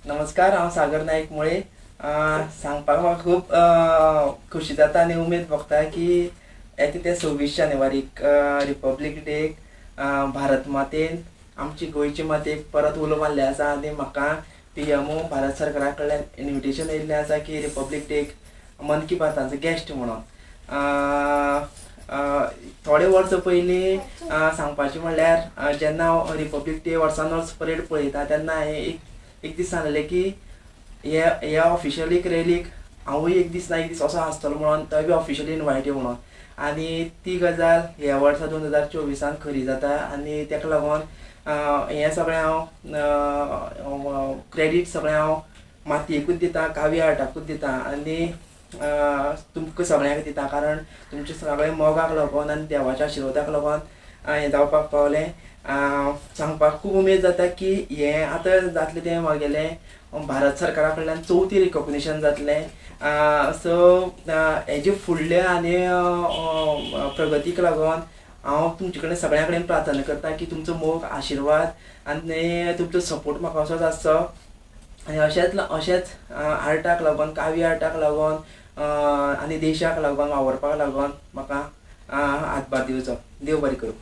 नमस्कार, हांव सागर नायक मुळे. सांगपाक म्हाका खूब खोशी जाता आनी उमेद भोगता की येता ते 26 जानेवारीक रिपब्लीक डेक भारत मातेन, आमची गोंयची मातयेक परत उलो मारले आसा आनी म्हाका पीएमओ, भारत सरकारा कडल्यान इन्विटेशन येयल्लें आसा की रिपब्लीक डेक मन की बाताचो गेस्ट म्हणून. थोडे वर्सां पयलीं सांगपाचें म्हणल्यार, जेन्ना हांव रिपब्लीक डे वर्सान वर्स परेड पळयता तेन्ना हांवें एक एक दीस सांगलें की हे ह्या ऑफिशियल एक रॅलीक हांवूय एक दीस ना एक दीस असो आसतलो म्हणून, तोय बी ऑफिशियली इनवायटी म्हणून. आनी ती गजाल ह्या वर्सा 2024 खरी जाता आनी ताका लागून हें सगळें हांव क्रेडीट सगळें हांव मातयेकूच दिता, कावी आर्टाकूच दिता आनी तुमकां सगळ्यांक दिता, कारण तुमच्या सगळ्या मोगाक लागून आनी देवाच्या आशिर्वादाक लागून हें जावपाक पावलें. सांगपाक खूब उमेद जाता की हें आतां जातलें तें म्हागेलें भारत सरकारा कडल्यान चवथी रिकॉग्निशन जातलें. सो हेजे फुडले आनी प्रगतीक लागून हांव तुमचे कडेन, सगळ्यां कडेन प्रार्थना करता की तुमचो मोग, आशिर्वाद आनी तुमचो सपोर्ट म्हाका असोच आसचो आनी अशेंच अशेंच आर्टाक लागून, कावी आर्टाक लागून आनी देशाक लागून वावरपाक लागून म्हाका हातभार दिवचो. देव बरें करूं.